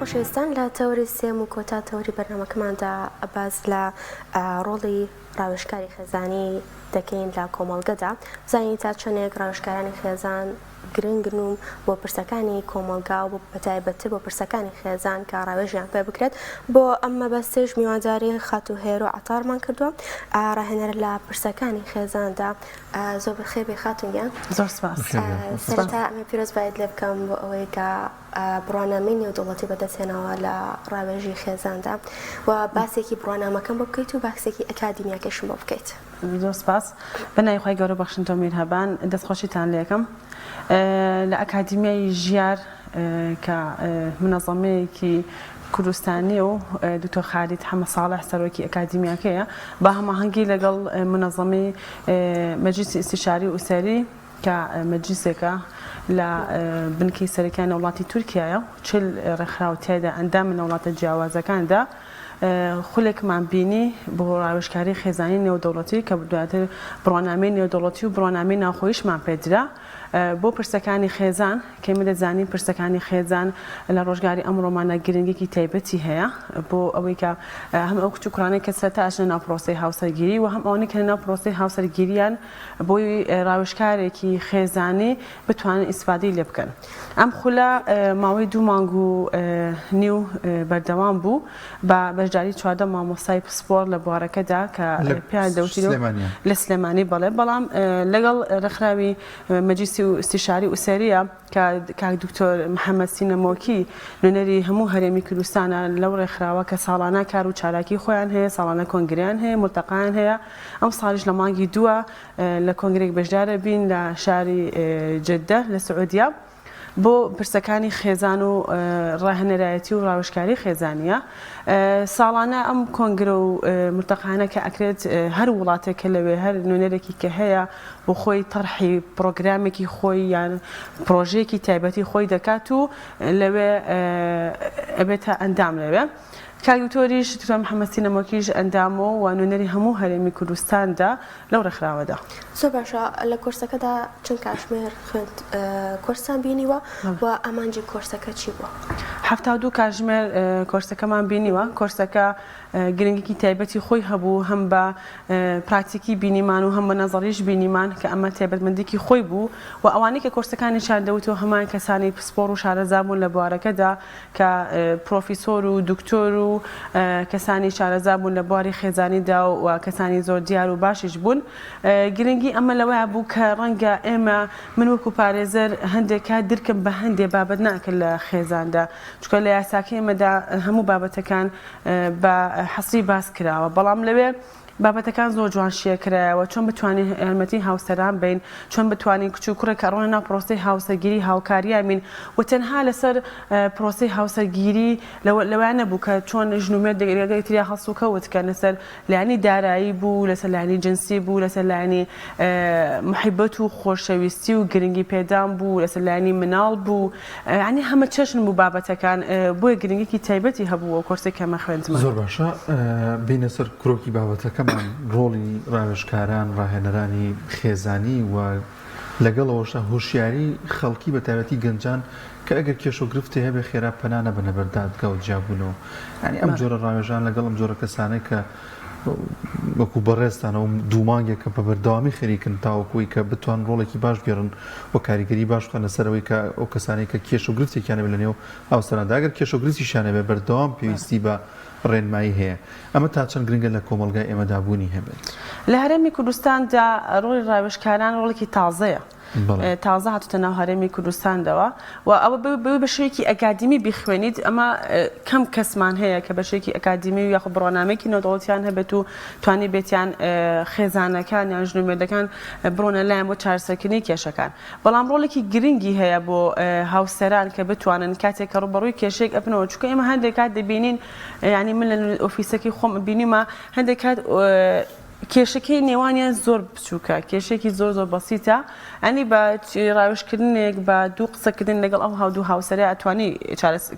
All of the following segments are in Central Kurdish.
خۆشەویستان لە تەوەری سێم و کۆتا تەوەری بەرنامەکەماندا باس لە ڕۆڵی ڕاوێژکاری خێزانی دەکەین لە کۆمەڵگەدا بزانین تا چەندێک ڕاوێژکارانی خێزان گرنگن و بۆ پرسەکانی کۆمەڵگا و بەتایبەتتر بۆ پرسەکانی خێزان کە ڕاوێژیان پێ بکرێت بۆ ئەم مەبەستەیش میوانداری خاتوو هێرۆ عەتارمان کردووە ڕاهێنەر لە پرسەکانی خێزاندا زۆر بەخێر بێی خاتوون گیان. زۆر سپاس. سەرەتا ئەمەوێ پیرۆزبایت لێ بکەم بۆ ئەوەی کە بڕوانامەی نێودەوڵەتی بەدەست هێناوە لە ڕاوێژی خێزاندا و باسێکی بڕوانامەکەم بۆ بکەیت و باسێکی ئەکادیمیاکەشم بۆ بکەیت. زۆر سپاس. بە ناوی خوای گەورە بەخشندە و میرهەبان دەستخۆشیتان لێکەم. لە ئەکادیمیای ژیار کە منەزەمەیەکی کوردستانیە و دکتۆر خالید حەمە ساڵح سەرۆکی ئەکادیمیاکەیە بە هەماهەنگی لەگەڵ منەزەمەی مەجلیسی ئیستیشاری ئوسەری کە مەجلیسێکە لە بنکەی سەرەکیان لە وڵاتی تورکیایە و 40 ڕێکخراو تیایدا ئەندامن لە وڵاتە جیاوازەکاندا خولێکمان بینی بۆ ڕاوێژکاری خێزانی نێودەوڵەتی کە دواتر بڕوانامەی نێودەوڵەتی و بڕوانامەی ناوخۆیشمان پێدرا بۆ پرسەکانی خێزان کە ئێمە دەزانین پرسەکانی خێزان لە ڕۆژگاری ئەمڕۆمانە گرنگێکی تایبەتی هەیە بۆ ئەوەی کە هەم ئەو کچ و کوڕانەی کە سەرەتا ئەچنە ناو پرۆسەی هاوسەرگیری و هەم ئەوانەی کە لەناو پرۆسەی هاوسەرگیریان بۆی ڕاوێژکارێکی خێزانی بتوانن ئیسفادەی لێ بکەن. ئەم خولە ماوەی دوو مانگ و نیو بەردەوام بوو بە بەشداری 14 مامۆستای پسپۆڕ لە بوارەکەدا کە پێیان دەوترێ لە سلێمانی بەڵێ بەڵام لەگەڵ ڕێکخراوی مەجلیسی و ئیستیشاری ئوسەریە کە کاک دکتۆر محەمەد سینەمۆکی نوێنەری هەموو هەرێمی کوردستانە لەو ڕێکخراوە کە ساڵانە کار و چالاکی خۆیان هەیە ساڵانە کۆنگرەیان هەیە ملتەقایان هەیە ئەمساڵیش لە مانگی دووە لە کۆنگرەیەک بەشدارە بین لە شاری جدە لە سعودیە بۆ پرسەکانی خێزان و ڕاهێنەرایەتی و ڕاوێژکاری خێزانیە. ساڵانە ئەم کۆنگرە و ملتەقانە کە ئەکرێت هەر وڵاتێک کە لەوێ هەر نوێنەرێکی کە هەیە بۆ خۆی تەرحی پڕۆگرامێکی خۆی یان پڕۆژەیەکی تایبەتی خۆی دەکات و لەوێ ئەبێتە ئەندام لەوێ. کاک دکتۆریش دکتۆر محەمەد سینەمۆکیش ئەندامە و نوێنەری هەموو هەرێمی کوردستاندا لەو ڕێکخراوەدا. زۆر باشە لە کۆرسەکەدا چەند کاتژمێر خوێند کۆرستان بینیوە و ئامانجی کۆرسەکە چی بووە؟ 72 کاتژمێر کۆرسەکەمان بینیوە کۆرسەکە گرنگێکی تایبەتی خۆی هەبوو هەم بە پراکتیکی بینیمان و هەم بە نەزەڕیش بینیمان کە ئەمە تایبەتمەندێکی خۆی بوو و ئەوانەی کە کۆرسەکانیشیان دەوتەوە هەمان کەسانی پسپۆڕ و شارەزا بوون لە بوارەکەدا کە پرۆفیسۆر و دکتۆر و کەسانی شارەزا بوون لە بواری خێزانیدا و کەسانی زۆر دیار و باشیش بوون. گرنگی ئەمە لەوەیا بوو کە ڕەنگە ئێمە من وەکو پارێزەر هەندێک کات درکم بە هەندێ بابەت ناکرد لە خێزاندا چونکە لە یاساکەی ئێمەدا هەموو بابەتەکان بە حەسری باس کراوە بەڵام لەوێ بابەتەکان زۆر جوان شیەکرایەوە چۆن بتوانین یارمەتی هاوسەران بەین چۆن بتوانین کچ و کوڕێک کە ئەڕۆنە ناو پرۆسەی هاوسەرگیری هاوکاریان بین و تەنها لەسەر پرۆسەی هاوسەرگیری لەوەیان نەبوو کە چۆن ژن و مێرد لەگەڵ یەکتریا هەڵسوکەوت کەن لەسەر لایەنی دارایی بوو لەسەر لایەنی جنسی بوو لەسەر لایەنی محیبەت و خۆشەویستی و گرنگی پێدان بوو لەسەر لایەنی مناڵ بوو یانی هەمە چەشن بوو بابەتەکان بۆیە گرنگیکی تایبەتی هەبوو ئەو کۆرسەی کە ئەمە خوێندمان. زۆر باشە بێینە سەر کرۆکی بابەتەکەمان ڕۆڵی ڕاوێژکاران ڕاهێنەرانی خێزانی و لەگەڵ ئەوەشدا هۆشیاری خەڵکی بە تایبەتی گەنجان کە ئەگەر کێشە و گرفتێ هەبێ خێرا پەنا نەبەنە بەر دادگا و جیابوونەوە یانی ئەم جۆرە ڕاوێژان لەگەڵ ئەم جۆرە کەسانەی کە وەکو بەڕێزتان ئەو دوو مانگێکە بە بەردەوامی خەریکن تاوەکو ئەوەی کە بتوان ڕۆڵێکی باش بگێڕن و کاریگەری باش بخەنە سەر ئەوەی کە ئەو کەسانەی کە کێشە و گرفتێکیان هەبێت لە نێو هاوسەراندا ئەگەر کێشە و گرفتیشیان هەبێت بەردەوام پێویستی بە ڕێنمایی هەیە ئەمە تا چەند گرنگە لە کۆمەڵگای ئێمەدا بوونی هەبێت؟ لە هەرێمی کوردستاندا ڕۆڵی ڕاوێژکاران ڕۆڵێکی تازەیە. تازە هاتوتە ناو هەرێمی کوردستاندەوە و ئەوە بەوەی بە شێوەیەکی ئەکادیمی بیخوێنیت ئەمە کەم کەسمان هەیە کە بە شێوەیەکی ئەکادیمی و یاخود بڕوانامەیەکی نێودەوڵەتیان هەبێت و توانی بێتیان خێزانەکان یان ژن و مێردەکان بڕۆنە لایان بۆ چارەسەرکردنی کێشەکان بەڵام ڕۆڵێکی گرنگی هەیە بۆ هاوسەران کە بتوانن کاتێک کە ڕووبەڕووی کێشەیەک ئەبنەوە چونکە ئێمە هەندێک کات دەبینین یعنی من لە ئۆفیسەکەی خۆم بینیمە هەندێک کات. کێشەکەی نێوانیان زۆر بچووکە، کێشەیەکی زۆر زۆر بەسیتە، ئەنی بە ڕاوێژکردنێک بە دوو قسەکردن لەگەڵ ئەو هاودوو هاوسەرە ئەتوانی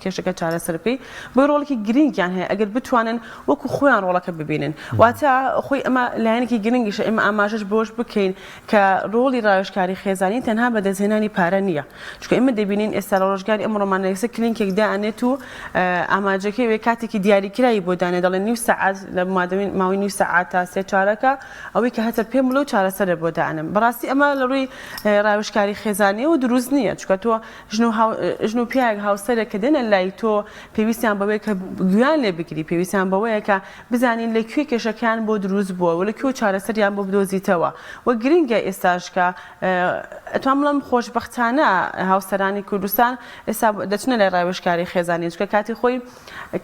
کێشەکە چارەسەر بکەی، بۆیە ڕۆڵێکی گرنگیان هەیە ئەگەر بتوانن وەکو خۆیان ڕۆڵەکە ببینن، واتە خۆی ئەمە لایەنێکی گرنگیشە ئێمە ئاماژەش بەوەش بکەین کە ڕۆڵی ڕاوێژکاری خێزانی تەنها بەدەستهێنانی پارە نییە، چونکە ئێمە دەبینین ئێستا لە ڕۆژگاری ئەمڕۆمان ئێستا کلینکێک دائەنێت و ئامانجەکەی ئەوەیە کاتێکی دیاریکراوی بۆ دانێ دەڵێن نیو سەعات لە ماوەی نیو سەعات تا سێ چارەکە ئەوەی کە هەتە پێم بڵێ و چارەسەرە بۆ دائەنێم بەڕاستی ئەمە لە ڕووی ڕاوێژکاری خێزانیەوە دروست نییە چونکە تۆ ژن و ژن و پیاوێک هاوسەرێک کە دێنە لای تۆ پێویستیان بەوەیە کە گوێیان لێ بگری پێویستیان بەوەیە کە بزانین لە کوێ کێشەکەیان بۆ دروست بووە و لە کوێ چارەسەریان بۆ بدۆزیتەوە و گرنگە ئێستاش کە ئەتوانم بڵێم خۆشبەختانە هاوسەرانی کوردستان ئێستا دەچنە لای ڕاوێژکاری خێزانی چونکە کاتی خۆی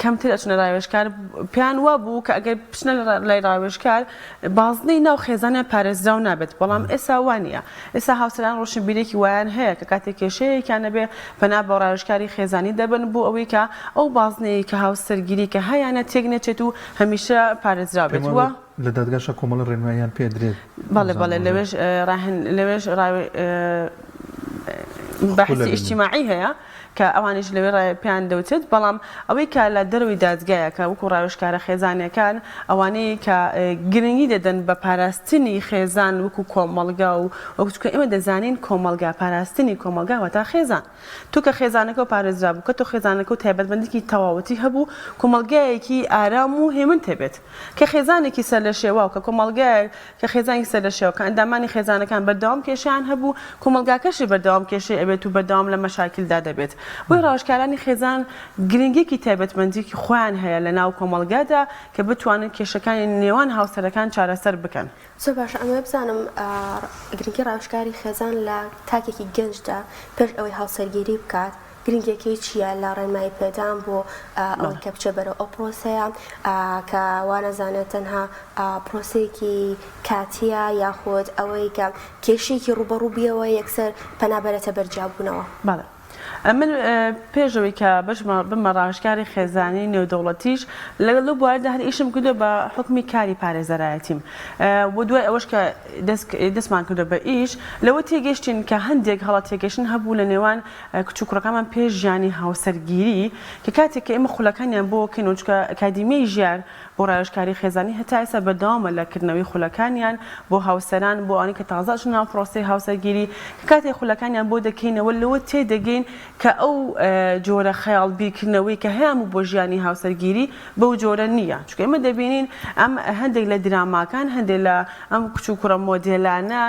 کەمتر ئەچنە ڕاوێژکار پێیان وا بوو کە ئەگەر بچنە لای ڕاوێژکار بازنەی ناو خێزانیان پارێزراو نابێت بەڵام ئێستا وا نییە ئێستا هاوسەران ڕۆشنبیرێکی وایان هەیە کە کاتێک کێشەیەکیان نەبێ پەنا بۆ ڕاوێژکاری خێزانی دەبن بۆ ئەوەی کە ئەو بازنەیە کە هاوسەرگیری کە هەیانە تێک نەچێت و هەمیشە پارێزراو بێت وە لە دادگاشا کۆمەڵە ڕێنماییان پێ درێت. بەڵێ بەڵێ لەوێش ڕاهێن لەوێش ڕاوێ بەحسی ئیجتیماعی هەیە کە ئەوانیش لەوێ ڕای پێیان دەوترێت بەڵام ئەوەی کە لە دەرەوەی دادگایە کە وەکو ڕاوێژکارە خێزانیەکان ئەوانەی کە گرنگی دەدەن بە پاراستنی خێزان وەکو کۆمەڵگا و وەکو چونکە ئێمە دەزانین کۆمەڵگا پاراستنی کۆمەڵگا واتا خێزان تۆ کە خێزانەکەو پارێزرابوو، کە تۆ خێزانەکەو تایبەتمەندیکی تەواوەتی هەبوو، کۆمەڵگایەکی ئارام و هێمنت هەبێت. کە خێزانێکی سەرلەشێواو، کە کۆمەڵگایەک، کە خێزانێکی سەرلەشێواو، کە ئەندامانی خێزانەکان بەردەوام کێشەیان هەبوو، کۆمەڵگاکەشی بەردەوام کێشەی ئەبێت و بەردەوام لە مەشاکیلدا دەبێت. بۆیە ڕاوێژکارانی خێزان گرنگیەکی تایبەتمەندیکی خۆیان هەیە لە ناو کۆمەڵگادا کە بتوانن کێشەکانی نێوان هاوسەرەکان چارەسەر بکەن. زۆر باشە ئەمەوێ بزانم گرنگی ڕاوێژکاری خێزان لە تاکێکی گەنجدا پێش ئەوەی هاوسەرگیری بکات گرنگیەکەی چییە لە ڕێنمایی پێدان بۆ ئەوەی کە بچێ بەرەو ئەو پرۆسەیە کە وا نەزانێت تەنها پرۆسەیەکی کاتیە یاخود ئەوەی کە کێشەیەکی ڕووبەڕوو بیەوە یەکسەر پەنا بەرێتە بەر جیابوونەوە. بەڵێ ئەمن پێش ئەوەی کە بچمە ببمە ڕاوێژکاری خێزانی نێودەوڵەتیش لەگەڵ لەو بوارەدا هەر ئیشم کردووە بە حوکمی کاری پارێزەرایەتیم و دوای ئەوەش کە دەستمان کردووە بە ئیش لەوە تێگەشتین کە هەندێک هەڵە تێگەشتن هەبوو لە نێوان کچ و کوڕەکانمان پێش ژیانی هاوسەرگیری کە کاتێک کە ئێمە خولەکانیان بۆ کەین و چونکە ئەکادیمیای ژیار بۆ ڕاوێژکاری خێزانی هەتا ئێستا بەردەوامە لە کردنەوەی خولەکانیان بۆ هاوسەران بۆ ئەوانەی کە تازە ئەچنە ناو پرۆسەی هاوسەرگیری کە کاتێک خولەکانیان بۆ دەکەینەوە لەوە تێدەگەین کە ئەو جۆرە خەیاڵ بیرکردنەوەی کە هەیانبوو بۆ ژیانی هاوسەرگیری بەو جۆرە نییە چونکە ئێمە دەبینین ئەم هەندێک لە دراماکان هەندێک لە ئەم کچ و کوڕە مۆدێلانە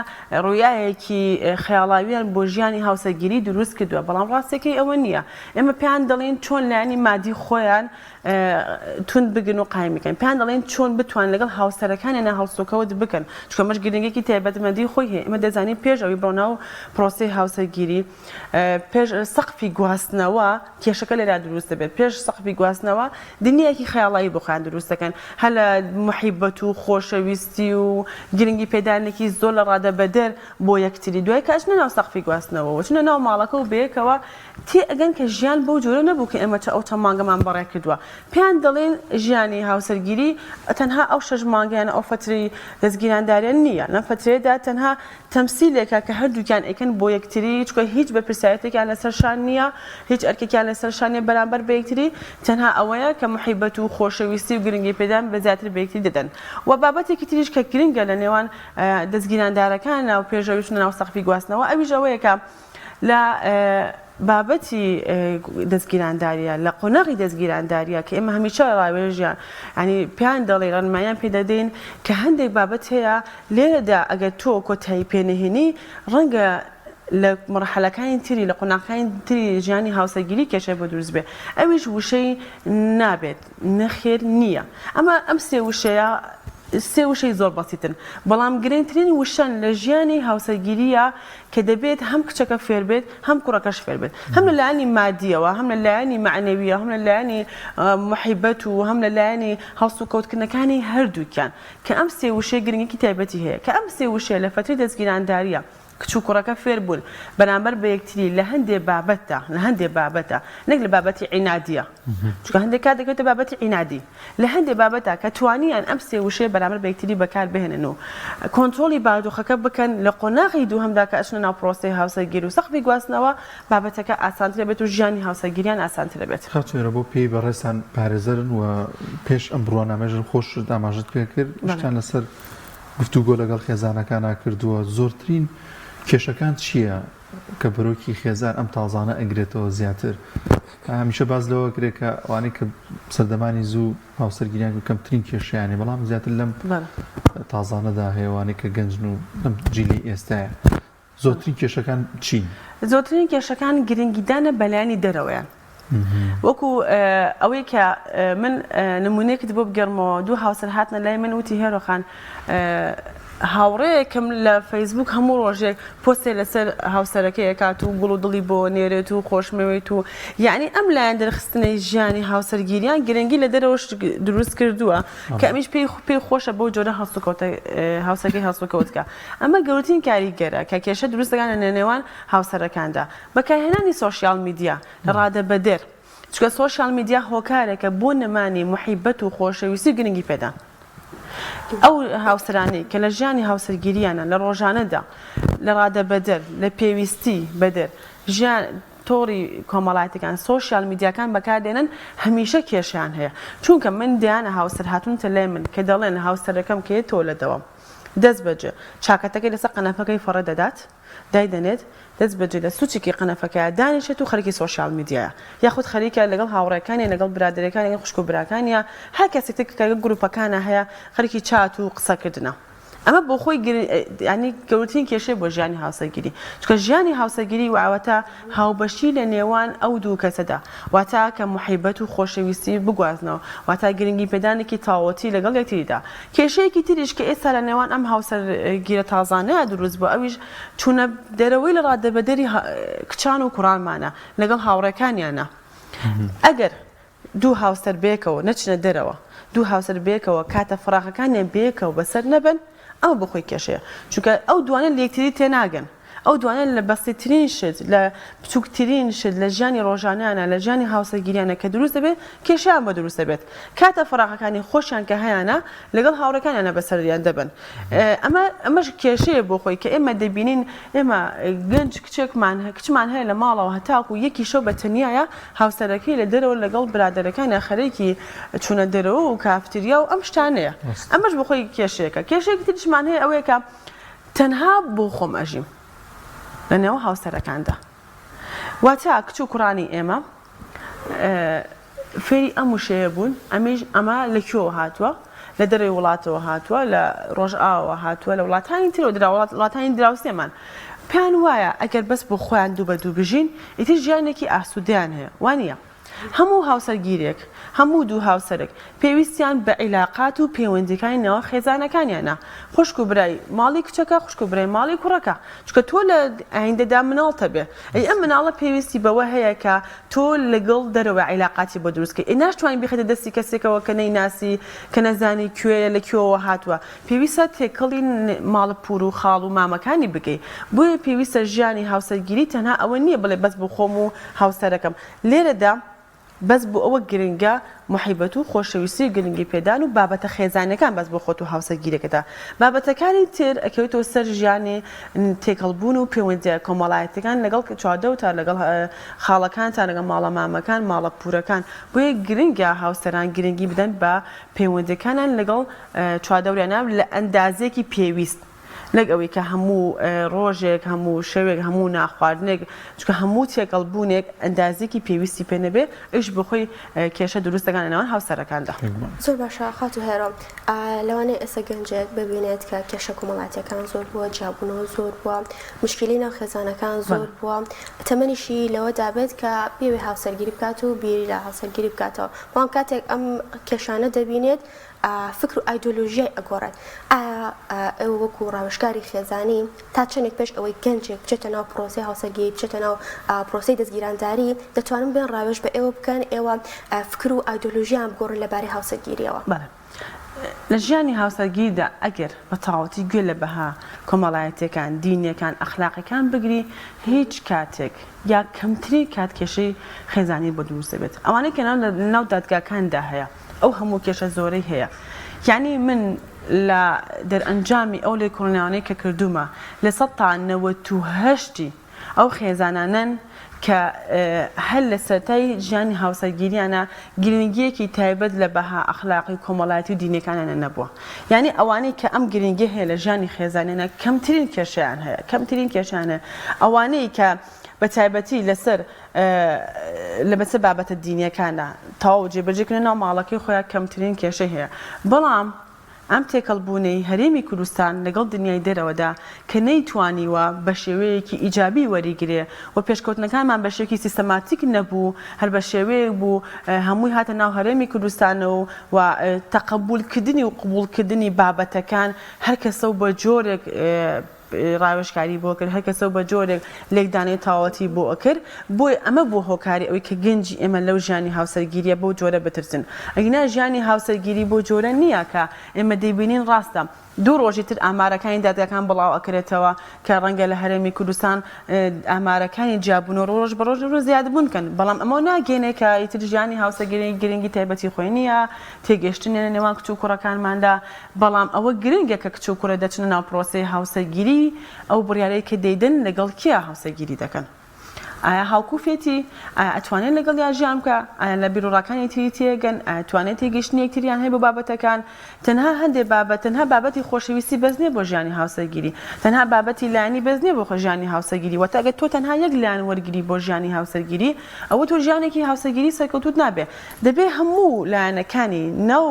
ڕویایەکی خەیاڵاویان بۆ ژیانی هاوسەرگیری دروست کردووە بەڵام ڕاستیەکەی ئەوە نییە ئێمە پێیان دەڵێین چۆن لایەنی مادی خۆیان توند بگرن و قایمی کەن پێیان دەڵێن چۆن بتوان لەگەڵ هاوسەرەکانیان هەڵسوکەوت بکەن چونکە ئەمەش گرنگێکی تایبەتمەندی خۆی هەیە ئێمە دەزانین پێش ئەوی بڕۆ ناو پرۆسەی هاوسەرگیری پێش سەقفی گواستنەوە کێشەکە لێرا دروست دەبێت پێش سەقفی گواستنەوە دنیایەکی خەیاڵایی بۆ خۆیان دروست دەکەن هەر لە محیبەت و خۆشەویستی و گرنگی پێدانێکی زۆر لە ڕادە بەدەر بۆ یەکتری دوای کە ئەچنە ناو سەقفی گواستنەوە و چنە ناو ماڵەکە و بەیەکەوە تێئەگەن کە ژیان بەو جۆرە نەبوو کە ئێمە چە ئەو چەند مانگەمان بەڕێ کردووە. پێیان دەڵێین ژیانی هاوسەرگیری تەنها ئەو شەش مانگە یان ئەو فەترەی دەستگیرانداریە نییە. لەم فەترەیەدا تەنها تەمسیلێکە کە هەردووکیان ئەیکەن بۆ یەکتری، چونکە هیچ بەرپرسیارێتێکیان لەسەر شان نییە، هیچ ئەرکێکیان لەسەر شان نییە بەرامبەر بە یەکتری، تەنها ئەوەیە کە موحیبەت و خۆشەویستی و گرنگیپێدان بە زیاتر بە یەکتری دەدەن. وە بابەتێکی تریش کە گرنگە لە نێوان دەستگیراندارەکانا و پێش ئەوەی بچنە ناو سەقفی گواستنەوە ئەویش ئەوەیە کە لە بابەتی دەستگیرانداریە لە قۆناغی دەستگیرانداریە کە ئێمە هەمیشە ڕاوێژیان ینی پێیان دەڵێ ڕێنماییان پێ دەدەین کە هەندێک بابەت هەیە لێرەدا ئەگەر تۆ کۆتایی پێنەهێنی ڕەنگە لە مەرحەلەکانی تری لە قۆناغەکانی تری ژیانی هاوسەرگیری کێشەی بۆ دروست بێ ئەویش وشەی نابێت نەخێر نییە ئەمە ئەم سێ وشەیە سێ وشەی زۆر بەسیتن بەڵام گرنگترین وشەن لە ژیانی هاوسەرگیریە کە دەبێت هەم کچەکە فێر بێت هەم کوڕەکەش فێر بێت هەم لە لایەنی مادیەوە هەم لە لایەنی مەعنەویە هەم لە لایەنی محیبەت و هەم لە لایەنی هەڵسوکەوتکردنەکانی هەردووکیان کە ئەم سێ وشەیە گرنگیەکی تایبەتی هەیە کە ئەم سێ وشەیە لە فەترەی دەستگیرانداریە. کچ و کوڕەکە فێر بوون بەرامبەر بە یەکتری لە هەندێ بابەتدا، لە هەندێ بابەتدا، نەک لە بابەتی عینادییە، چونکە هەندێک کات دەکەوێتە بابەتی عینادی، لە هەندێ بابەتدا کە توانیان ئەم سێ وشەیە بەرامبەر بە یەکتری بەکار بهێنن و کۆنترۆڵی بارودۆخەکە بکەن، لە قۆناغی دووهەمدا کە ئەچنە ناو پرۆسەی هاوسەرگیری و سەقفی گواستنەوە، بابەتەکە ئاسانتر ئەبێت و ژیانی هاوسەرگیریان ئاسانتر ئەبێت. خاتوو هێرۆ بەو پێیەی بەڕێزتان پارێزەرن و پێش ئەم بڕوانامەیەش خۆشت ئاماژەت پێکرد، شتان لەسەر گفتوگۆ لەگەڵ خێزانەکانا کردووە، زۆرترین کێشەکان چییە کە بەرۆکی خێزان ئەم تازانە ئەگرێتەوە زیاتر؟ هەمیشە باس لەوە ئەکرێت کە ئەوانەی کە سەردەمانی زوو هاوسەرگیریان کرد کەمترین کێشەیان هەیە، بەڵام زیاتر لەم تازانەدا هەیە ئەوانەی کە گەنجن و لەم جیلی ئێستایە. زۆرترین کێشەکان چین؟ زۆرترین کێشەکان گرنگیدانە بە لایەنی دەرەوەیان. وەکو ئەوەی کە من نمونەیەکت بۆ بگێڕمەوە دوو هاوسەر هاتنە لای من وتی هێرۆ خان هاوڕێیەکم لە فەیسبوک هەموو ڕۆژێک پۆستێ لەسەر هاوسەرەکەی ئەکات و گوڵ و دڵی بۆ نێرێت و خۆشمەوێت و یعنی ئەم لایەن دەرخستنەی ژیانی هاوسەرگیریان گرنگی لە دەرەوەش دروست کردووە کە ئەمیش پێی پێی خۆشە بەو جۆرە هەڵسوکەوتە هاوسەرەکەی هەڵسوکەوت کە ئەمە گەورەترین کاریگەرە کە کێشە دروست دەکات لە نێوان هاوسەرەکاندا. بەکارهێنانی سۆشیال میدیا لە ڕادەبەدەر، چونکە سۆشیال میدیا هۆکارێکە بۆ نەمانی موحیبەت و خۆشەویستی و گرنگی پێدان. ئەو هاوسەرانەی کە لە ژیانی هاوسەرگیریانە لە ڕۆژانەدا لە ڕادەبەدەر لە پێویستی بەدەر ژیان تۆڕی کۆمەڵایەتیەکان سۆشیال میدیاکان بەکاردێنن هەمیشە کێشەیان هەیە چونکە من دەیان هاوسەر هاتوونەتە لای من کە دەڵێن هاوسەرەکەم کە یەتەوە لە دەوام دەستبەجێ چاکەتەکەی لەسەر قەنەفەکەی فڕێ دەدات دایدەنێت دەستبەجێ لە سوچێکی قەنەفەکەیا دانیشێت و خەریکی سۆشیال میدیایە یاخود خەریکە لەگەڵ هاوڕێکانی لەگەڵ برادەرەکانی لەگەڵ خوشک و براکانیا هەر کەسێک تر کە گروپەکانا هەیە خەریکی چات و قسەکردنە. ئەمە بۆ خۆی یانی گەورەترین کێشەیە بۆ ژیانی هاوسەرگیری چونکە ژیانی هاوسەرگیری واتە هاوبەشی لە نێوان ئەو دوو کەسەدا واتە کە موحیبەت و خۆشەویستی بگوازنەوە واتە گرنگی پێدانێکی تەواوەتی لەگەڵ یەکتریدا کێشەیەکی تریش کە ئێستا لە نێوان ئەم هاوسەرگیرە تازانەیە دروست بووە ئەویش چوونە دەرەوەی لە ڕادەبەدەری کچان و کوڕانمانە لەگەڵ هاوڕێکانیانە ئەگەر دوو هاوسەر بەیەکەوە نەچنە دەرەوە، دوو هاوسەر بەیەکەوە کاتە فەراغەکانیان بەیەکەوە بەسەر نەبەن، ئەمە بۆ خۆی کێشەیە، چونکە ئەو دوانە لە یەکتری تێناگەن، ئەو دوانە لە بەسیترین شت، لە بچووکترین شت لە ژیانی ڕۆژانەیانا، لە ژیانی هاوسەرگیریانا کە دروست دەبێت، کێشەیان بۆ دروست دەبێت. کاتە فەراغەکانی خۆشیان کە هەیانە لەگەڵ هاوڕێکانیانا بەسەریان دەبەن. ئەمە ئەمەش کێشەیە بۆ خۆی کە ئێمە دەبینین ئێمە گەنج کچێکمان کچمان هەیە لە ماڵەوە هەتاکوو یەکی شەو بە تەنیایە هاوسەرەکەی لە دەرەوە لەگەڵ برادەرەکانیا خەرێکی چوونە دەرەوە و کافتریا و ئەم شتانەیە ئەمەش بۆ خۆی کێشەیەکە کێشەیەکی تریشمان هەیە ئەوەیە کە تەنها بۆ خۆم ئەژیم لە نێو هاوسەرەکاندا واتە کچ و کوڕانی ئێمە فێری ئەم وشەیە بوون ئەمیش ئەمە لە کوێوە هاتووە لە دەرەوەی وڵاتەوە هاتووە لە ڕۆژئاوەوە هاتووە لە وڵاتانی ترەوە وڵاتانی دراوسێمان پێیان وایە ئەگەر بەس بۆ خۆیان دوو بە دوو بژین ئیتر ژیانێکی ئاسوودەیان هەیە وانییە هەموو هاوسەرگیرێک هەموو دوو هاوسەرێک پێویستیان بە عیلاقات و پەیوەندیەکانی نێوان خێزانەکانیانە، خوشک و برای ماڵی کچەکە، خوشک و برای ماڵی کوڕەکە، چونکە تۆ لە ئایندەدا مناڵت هەبێ، ئەی ئەم مناڵە پێویستی بەوە هەیە کە تۆ لەگەڵ دەرەوە عیلاقاتی بۆ دروست کەی، ئەی ناشتوانی بیخەیتە دەستی کەسێکەوە کە نەیناسی، کە نەزانی کوێیە، لە کوێوە هاتووە، پێویستە تێکەڵی ماڵە پور و خاڵ و مامەکانی بکەی، بۆیە پێویستە ژیانی هاوسەرگیری تەنها ئەوە نییە بڵێ بەس بۆ خۆم و هاوسەرەکەم، لێرەدا. بەس بۆ ئەوە گرنگە موحیبەت و خۆشەویستی و گرنگی پێدان و بابەتە خێزانیەکان بەس بۆ خۆت و هاوسەرگیرەکەتە بابەتەکانی تر ئەکەوێتەوە سەر ژیانی تێکەڵ بوون و پەیوەندیە کۆمەڵایەتیەکان لەگەڵ چواردەوتا لەگەڵ خاڵەکانتان لەگەڵ ماڵە مامەکان ماڵە پورەکان بۆیە گرنگە هاوسەران گرنگی بدەن بە پەیوەندیەکانیان لەگەڵ چواردەوریانا لە ئەندازەیەکی پێویست. نەک ئەوەی کە هەموو ڕۆژێک، هەموو شەوێک، هەموو ناخواردنێک، چونکە هەموو تێکەڵ بوونێک ئەندازەیەکی پێویستی پێ نەبێ، ئەویش بۆ خۆی کێشە دروست دەکات لە نێوان هاوسەرەکاندا. زۆر باشە خاتوو هێرۆ، لەوانەیە ئێستا گەنجێک ببینێت کە کێشە کۆمەڵایەتیەکان زۆر بووە، جیابوونەوە زۆر بووە، موشکیلەی ناو خێزانەکان زۆر بووە، تەمەنیشی لەوەدا بێت کە بیەوێ هاوسەرگیری بکات و بیری لە هاوسەرگیری بکاتەوە، بەڵام کاتێک ئەم کێشانە دەبینێت فکر و ئایدۆلۆژیای ئەگۆڕێت. ئایا ئێوە وەکو ڕاوێژکاری خێزانی تا چەندێک پێش ئەوەی گەنجێک بچێتە ناو پرۆسەی هاوسەرگیری، بچێتە ناو پرۆسەی دەستگیرانداری، دەتوانن بێن ڕاوێژ بە ئێوە بکەن، ئێوە فکر و ئایدۆلۆژیایان بگۆڕن لە بارەی هاوسەرگیرییەوە؟ بەڵێ. لە ژیانی هاوسەرگیریدا ئەگەر بە تەواوەتی گوێ لە بەها کۆمەڵایەتیەکان، دینیەکان، ئەخلاقیەکان بگری هیچ کاتێک یا کەمترین کات کێشەی خێزانیت بۆ دروست دەبێت. ئەوانەی کە لە ناو دادگاکاندا هەیە ئەو هەموو کێشە زۆرەی هەیە یانی من لە دەرئەنجامی ئەو لێکۆڵینەوانەی کە کردوومە 98% ی ئەو خێزانانەن کە هەر لە سەرەتای ژیانی هاوسەرگیریانە گرنگییەکی تایبەت لە بەها ئەخلاقی و کۆمەڵایەتی و دینیەکانیانە نەبووە. یانی ئەوانەی کە ئەم گرنگیە هەیە لە ژیانی خێزانیانە کەمترین کێشەیان هەیە، کەمترین کێشەیان هەیە. ئەوانەی کە بە تایبەتی لەسەر لە بەسەر بابەتە دینیەکانە تەواو جێبەجێکردنە ناو ماڵەکەی خۆیان کەمترین کێشەی هەیە. بەڵام ئەم تێکەڵبوونەی هەرێمی کوردستان لەگەڵ دنیای دەرەوەدا کە نەیتوانیوە بە شێوەیەکی ئیجابی وەریگرێ و پێشکەوتنەکانمان بە شێوەیەکی سیستەماتیک نەبوو هەر بە شێوەیەک بوو هەمووی هاتە ناو هەرێمی کوردستانەوە و تەقەبول کردنی و قبوڵ کردنی بابەتەکان هەر کەسە و بە جۆرێک ڕاوێژکاری بۆ کرد، هەر کەسە و بە جۆرێک لێکدانەوەی تەواوەتی بۆ ئەکرد، بۆیە ئەمە بووە هۆکاری ئەوەی کە گەنجی ئێمە لەو ژیانی هاوسەرگیریە بەو جۆرە بترسن، ئەگینا ژیانی هاوسەرگیری بەو جۆرە نییە کە ئێمە دەیبینین، ڕاستە دوو ڕۆژی تر ئامارەکانی دادگاکان بڵاو ئەکرێتەوە کە ڕەنگە لە هەرێمی کوردستان ئامارەکانی جیابوونەوە ڕۆژ بە ڕۆژ ڕوو زیادبوون بکەن، بەڵام ئەمە ناگەیەنێ کە ئیتر ژیانی هاوسەرگیری گرنگی تایبەتی خۆی نییە، تێگەیشتن نییە لە نێوان کچ و کوڕەکانماندا، بەڵام ئەوە گرنگە کە کچ و کوڕێ دەچنە ناو پرۆسەی هاوسەرگیری، ئەو بڕیارەی کە دەیدەن لەگەڵ کێ هاوسەرگیری دەکەن؟ ئایا هاوکوفێتی؟ ئایا ئەتوانێت لەگەڵیا ژیان بکا؟ ئایا لە بیروڕاکانی یەکتری تێگەن؟ ئایا توانای تێگەیشتنی یەکتریان هەیە بۆ بابەتەکان؟ تەنها هەندێ بابەت، تەنها بابەتی خۆشەویستی بەس نییە بۆ ژیانی هاوسەرگیری، تەنها بابەتی لایەنی بەس نییە بۆ ژیانی هاوسەرگیری، واتە ئەگەر تۆ تەنها یەک لایەن وەرگری بۆ ژیانی هاوسەرگیری، ئەوە تۆ ژیانێکی هاوسەرگیری سەرکەوتووت نابێ. دەبێ هەموو لایەنەکانی ناو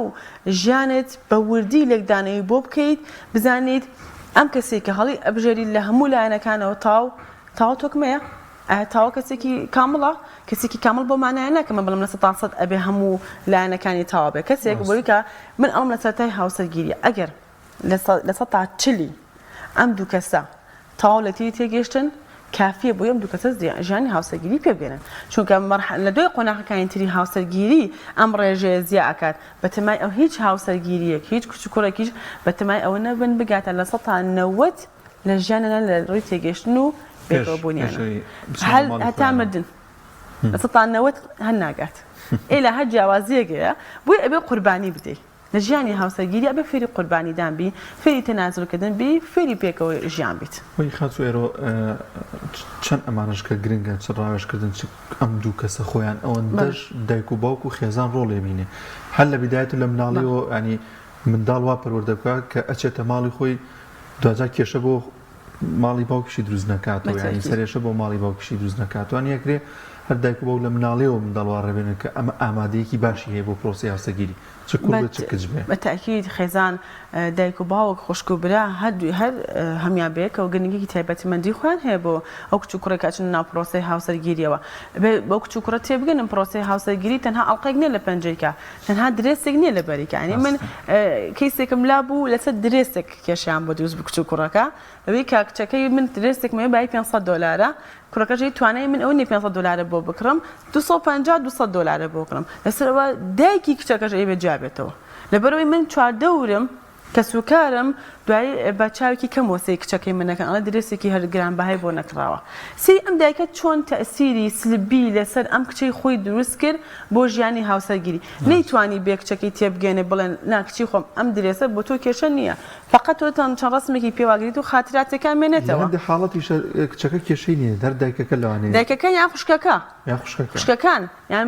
ژیانت بە وردی لێکدانەوەی بۆ بکەیت بزانیت ئەم کەسەی کە هەڵی ئەبژێریت لە هەموو لایەنەکانەوە تاو تاو تۆکمەیە ئایا تاوە کەسێکی کامڵە کەسێکی کامڵ بۆ مانایە ناکە من بڵم لە سەتا سەد ئەبێ هەموو لایەنەکانی تاوا بێ کەسێک بۆی کە من ئەڵم لە سەرەتای هاوسەرگیری ئەگەر لە سەتا چلی ئەم دوو کەسە تەواو لە تیری تێگەیشتن کافیە بۆی ئەم دوو کەسە ژیانی هاوسەرگیری پێ بگەنن چونکە لە دوای قۆناغەکانی تری هاوسەرگیری ئەم ڕێژەیە زیا ئەکات بەتەمای ئەو هیچ هاوسەرگیریەک هیچ کچ و کوڕێکیش بەتەمای ئەوە نەبن بگاتە 90% لە ژیانیان لە ڕووی تێگەیشتن و پێکەوە بوونیان هەتا مردن 90% هەر ناگات ئێلا هەر جیاوازیەک هەیە بۆیە ئەبێ قوربانی بدەیت لە ژیانی هاوسەرگیری ئەبێ فێری قوربانیدان بی، فێری تەنازولکردن بی، فێری پێکەوە ژیان بیت. وەی خاتوو ئێرۆ چەند ئەمانەش کە گرنگە چ ڕاوێژکردن چ ئەم دوو کەسە خۆیان ئەوەندەش دایک و باوک و خێزان ڕۆڵێ بینێ هەر لە بیدایەت و لە مناڵیەوە ینی منداڵ وا پەروەردە بکا کە ئەچێتە ماڵی خۆی دواجار کێشە بۆ ماڵی باوکیشی دروست نەکاتەوە ینی سەرێشە بۆ ماڵی باوکیشی دروست نەکاتوان یەکرێ هەر دایک و باوک لە مناڵیەوە منداڵ وا ڕێبێنن کە ئەمە ئامادەیەکی باشی هەیە بۆ پرۆسەی هاوسەرگیری چ کوڕ بێ چ کچ بێ. بە تەئکید خێزان، دایک و باوک، خوشک و برا هەر هەر هەموویان بەیەکەوە گرنگیی تایبەتمەندی خۆیان هەیە بۆ ئەو کچ و کوڕێک کە ئەچنە ناو پرۆسەی هاوسەرگیریەوە. ئەبێ ئەو کچ و کوڕە تێبگەن پرۆسەی هاوسەرگیری تەنها ئەڵقەیەک نیە لە پەنجەیکا، تەنها درێسێک نیە لە بەریکا. یانی من کەیسێکم لابوو لەسەر درێسێک کێشەیان بۆ دروست بوو کچ و کوڕەکە، لەوەی کە کچەکەی من درێسێکم هەیە بایی 500 دۆلارە، کوڕەکەش ی توانای من ئەوە نیە 500 دۆلارە بۆ بکڕم 250 200 دۆلارە بۆ بکڕم لەسەر ئەوە دایکی کچەکەش ئەیبێ جیا بێتەوە لەبەرئەوەی من چواردەورم کەسوکارم دوایی بە چاوێکی کەمەوە سەیری کچەکەی من ئەکەن ئەڵێ درێسێکی هەر گرانبەهای بۆ نەکڕاوە سەیری ئەم دایکە چۆن تەئسیری سلبی لەسەر ئەم کچەی خۆی دروست کرد بۆ ژیانی هاوسەرگیری نەیتوانی بێ کچەکەی تێبگەێنێ بڵێن نا کچی خۆم ئەم درێسە بۆ تۆ کێشە نییە فەقەت تۆ چەند ڕەسمێکی پێواگریت و خاتراتێکان مێنێتەوە. لە هەندێ حاڵەتیشا کچەکە کێشەی نییە هەر دایکەکە لەوانەیە. دایکەکە یان خوشکەکە. یان خوشکەکە. خوشکەکان یان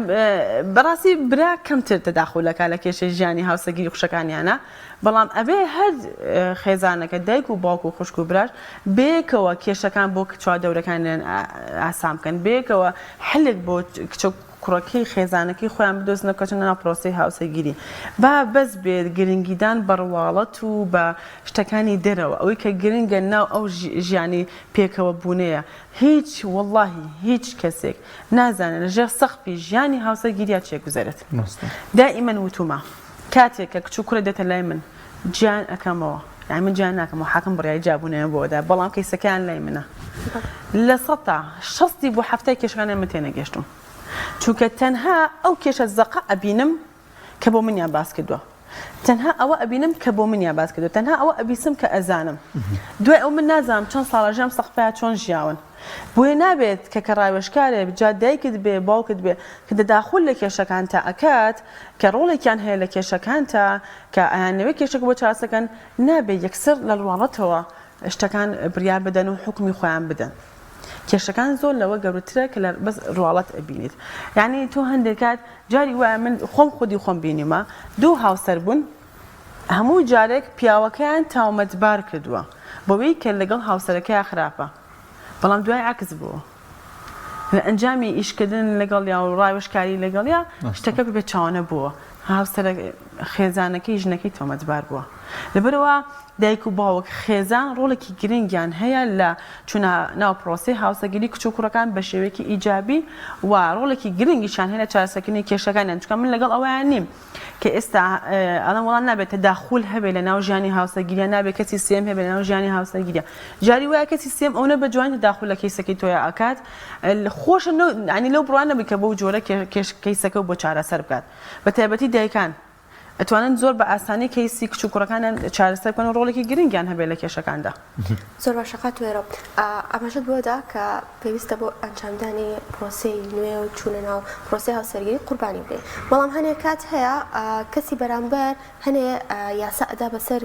بەڕاستی برا کەمتر تەداخول ئەکا لە کێشەی ژیانی هاوسەرگیری خوشەکانیانا بەڵام ئەبێ هەر خێزانەکە دایک و باوک و خوشک و براش بەیەکەوە کێشەکان بۆ چواردەورەکانیان ئاسان بکەن بەیەکەوە حلێک بۆ کچە کوڕەکەی خێزانەکەی خۆیان بدۆزنەوە کە چنە ناو پرۆسەی هاوسەرگیری با بەس بێت گرنگیدان بە ڕواڵەت و بە شتەکانی دەرەوە ئەوەی کە گرنگە ناو ئەو ژیانی پێکەوە بوونەیە هیچ وەڵاهی هیچ کەسێک نازانێت لە ژێر سەقفی ژیانی هاوسەرگیریا چێ گوزەرێت دائیمەن وتومە کاتێک کە کچ و کوڕێ دێتە لای من جیان ئەکەمەوە یانی من جیان ناکەمەوە حاکم بڕیاری جیابوونەوەیان بۆ ئەدا بەڵام کەیسەکەیان لای منە لە سەتا شەستی بۆ حەفتای کێشەکانیان من تێنەگەشتوم چونکە تەنها ئەو کێشە زەقە ئەبینم کە بۆ منیان باس کردووە. تەنها ئەوە ئەبینم کە بۆ منیان باس کردوە تەنها ئەوە ئەبیسم کە ئەزانم دوای ئەو من نازانم چەند ساڵە ژیام سەقفەیا چۆن ژیاون بۆیە نابێت کە کە ڕاوێژکارێ جا دایکت بێ باوکت بێ کە تەداخول لە کێشەکانتا ئەکات کە ڕۆڵێکیان هەیە لە کێشەکانتا کە ئەیانەوێ کێشەکە بۆ چارەسەکەن نابێ یەکسەر لە ڕواڵەتەوە شتەکان بڕیار بدەن و حوکمی خۆیان بدەن. کێشەکان زۆر لەوە گەورەترە کە لە بەس ڕواڵەت ئەبینیت یعنی تۆ هەندێک کات جاری وایە من خۆم خودی خۆم بینیمە دوو هاوسەر بوون هەموو جارێک پیاوەکەیان تاومەتبار کردووە بەوەی کە لەگەڵ هاوسەرەکەیا خراپە بەڵام دوای عەکس بووە لە ئەنجامی ئیشکردن لەگەڵیا و ڕاوێژکاری لەگەڵیا شتەکە بە پێچەوانە بووە هاوسەرە خێزانەکەی ژنەکەی تۆمەتبار بووە لەبەرئەوە دایک و باوک خێزان ڕۆڵێکی گرنگیان هەیە لە چوونە ناو پرۆسەی هاوسەرگیری کچ و کوڕەکان بە شێوەیەکی ئیجابی و ڕۆڵێکی گرنگیشیان هەیە لە چارەسەرکردنی کێشەکانیان چونکە من لەگەڵ ئەوەیان نیم کە ئێستا ئەڵێم وەڵا نابێت تەداخول هەبێت لە ناو ژیانی هاوسەرگیریان نابێت کەسی سێم هەبێت لە ناو ژیانی هاوسەرگیریان جاری وایە کەسی سێم ئەونە بە جوانی تەداخول لە کەیسەکەی تۆیا ئەکات خۆشە ینی لەو بڕوا نەبی کە بەو جۆرە کەیسەکە بۆ چارەسەر بکات بە تایبەتی دایکان ئەتوانن زۆر بە ئاسانی کەیسی کچ و کوڕەکانیان چارەسەر بکەن و ڕۆڵێکی گرنگیان هەبێت لە کێشەکاندا. زۆر باشە خاتوو هێرۆ، ئاماژەت بەوە دا کە پێویستە بۆ ئەنجامدانی پرۆسەی نوێ و چوونە ناو پرۆسەی هاوسەرگیری قوربانی بدەین، بەڵام هەنێ کات هەیە کەسی بەرامبەر هەنێ یاسا ئەدا بەسەر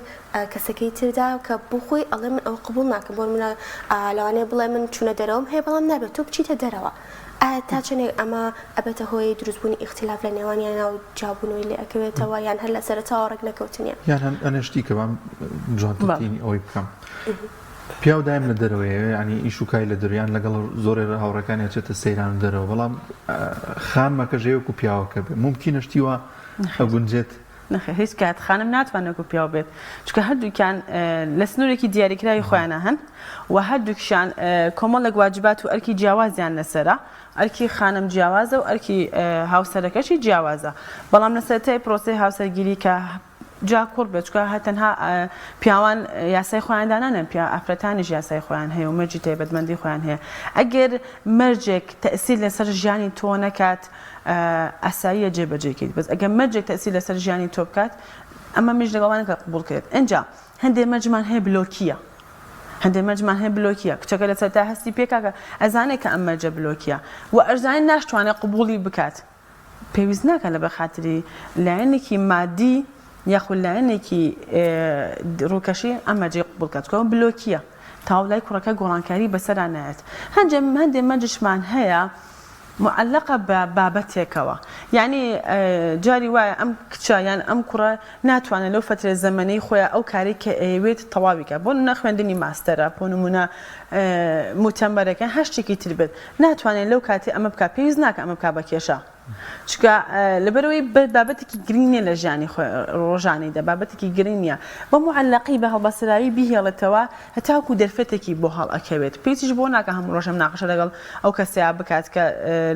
کەسەکەی تردا کە بۆ خۆی ئەڵێ من ئەوە قبوڵ ناکەم، بۆ نمونە لەوانەیە بڵێ من چوونە دەرەوەم هەیە بەڵام نابێت تۆ بچیتە دەرەوە، ئایا تا چەندێک ئەمە ئەبێتە هۆی دروستبوونی ئیختیلاف لە نێوانیانا و جیابوونەوەی لێ ئەکەوێتەوە یان هەر لە سەرەتاوە ڕێک نەکەوتنیان؟ یان هەن ئەنە شتی کە بام جوانتر تینی ئەوەی بکەم پیاو دایم لە دەرەوەیە یعنی ئیش و کاری لە دەرەوە یان لەگەڵ زۆرێ هاوڕێکانی ئەچێتە سەیران و دەرەوە بەڵام خانمەکە ژێ وەکو پیاوەکە بێ مومکینە شتی وا ئەگونجێت؟ نەخێر هیچ کات خانم ناتوانێت وەکو پیاو بێت چونکە هەردووکیان لە سنوورێکی دیاریکراوی خۆیانە هەن و هەردووکیشان کۆمەڵێک واجبات و ئەرکی جیاوازیان لەسەرە ئەرکی خانم جیاوازە و ئەرکی هاوسەرەکەشی جیاوازە بەڵام لە سەرەتای پرۆسەی هاوسەرگیری کە جا کوڕ بێت چونکە هەر تەنها پیاوان یاسای خۆیان دانانێن پیا ئافرەتانیش یاسای خۆیان هەیە و مەرجی تایبەتمەندی خۆیان هەیە ئەگەر مەرجێک تەئسیر لەسەر ژیانی تۆ نەکات ئاساییە جێبەجێی کەیت بەس ئەگەر مەرجێک تەئسیر لەسەر ژیانی تۆ بکات ئەمە منیش لەگەڵ وانیم کە قبوڵ کرێت ئینجا هەندێ مەرجمان هەیە بلۆکیە هەندێ مەرجمان هەیە بلۆکیە کچەکە لە سەرەتا هەستی پێ کاکە ئەزانێ کە ئەم مەرجە بلۆکیە و ئەشزانێ ناشتوانێ قبوڵی بکات پێویست ناکات لەبەر خاتری لایەنێکی مادی یاخود لایەنێکی ڕووکەشی ئەم مەرجەی قبوڵ کات چونکە ئەوە بلۆکیە تەواو لای کوڕەکە گۆڕانکاری بەسەرا نایەت هەندێ هەندێ مەرجشمان هەیە معەلەقە بە بابەتێکەوە یانی جاری وایە ئەم کچە یان ئەم کوڕە ناتوانێت لەو فەترە زەمەنەی خۆیا ئەو کارەی کە ئەیەوێت تەواوی کات بۆ نمونە خوێندنی ماستەرە بۆ نمونە موتەمەرەکە هەر شتێکی تر بێت ناتوانێت لەو کاتی ئەمە بکات پێویست ناکە ئەمە بکات بە کێشە چونکە لەبەرئەوەی بابەتێکی گرنگ نییە لە ژیانی ڕۆژانەیدا بابەتێکی گرنگ نییە بە موعەلەقی بە هەڵبەستراوی بیهێڵێتەوە هەتاکو دەرفەتێکی بۆ هەڵئەکەوێت پێویستیش بۆ ناکە هەموو ڕۆژێ مناقەشە لەگەڵ ئەو کەسەیا بکات کە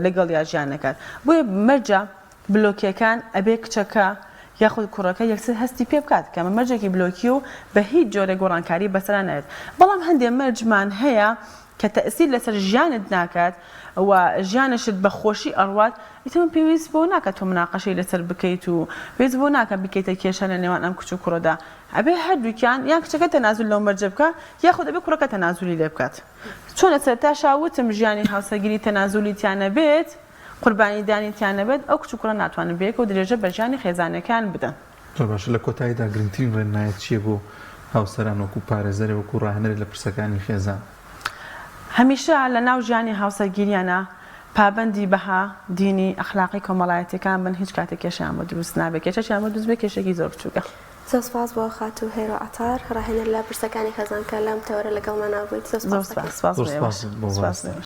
لەگەڵیا ژیان نەکات بۆیە مەرجە بلۆکیەکان ئەبێ کچەکە یاخود کوڕەکە یەکسەر هەستی پێ بکات کە ئەمە مەرجێکی بلۆکیە و بە هیچ جۆرێک گۆڕانکاری بەسەرا نایەت بەڵام هەندێ مەرجمان هەیە کە تەئسیر لەسەر ژیانت ناکات و ژیانشت بە خۆشی ئەڕوات ئیتر من پێویست بەوە ناکات تۆ مناقەشەی لەسەر بکەیت و پێویست بەوە ناکات بیکەیتە کێشە لە نێوان ئەم کچ و کوڕەدا ئەبێ هەردووکیان یان کچەکە تەنازول لەو مەرجە بکا یاخود ئەبێ کوڕەکە تەنازولی لێ بکات چۆن لە سەرەتاشا وتم ژیانی هاوسەرگیری تەنازولی تیا نەبێت قوربانی دانی تیا نەبێت ئەو کچ و کوڕە ناتوانن بەیەکەوە درێژە بە ژیانی خێزانیەکەیان بدەن. زۆر باشە لە کۆتاییدا گرنگترین ڕێنمایت چییە بۆ هاوسەران وەکو پارێزەرێ وەکو ڕاهێنەرێ لە پرسەکانی خێزان؟ هەمیشە لە ناو ژیانی هاوسەرگیریانا پابەندی بەها دینی، ئەخلاقی، کۆمەڵایەتیەکان بن هیچ کاتێک کێشەیان بۆ دروست نابێت کێشەشیان بۆ دروست بێت کێشەیەکی زۆر بچوکە. زۆر سوپاس بۆ خاتوو هێرۆ عەتار ڕاهێنەر لە پرسەکانی خێزان کە لەم تەوەرە لەگەڵمانا بوویت زۆر سوپاس دەکەین. زۆر سوپاس بۆ ئێوەش.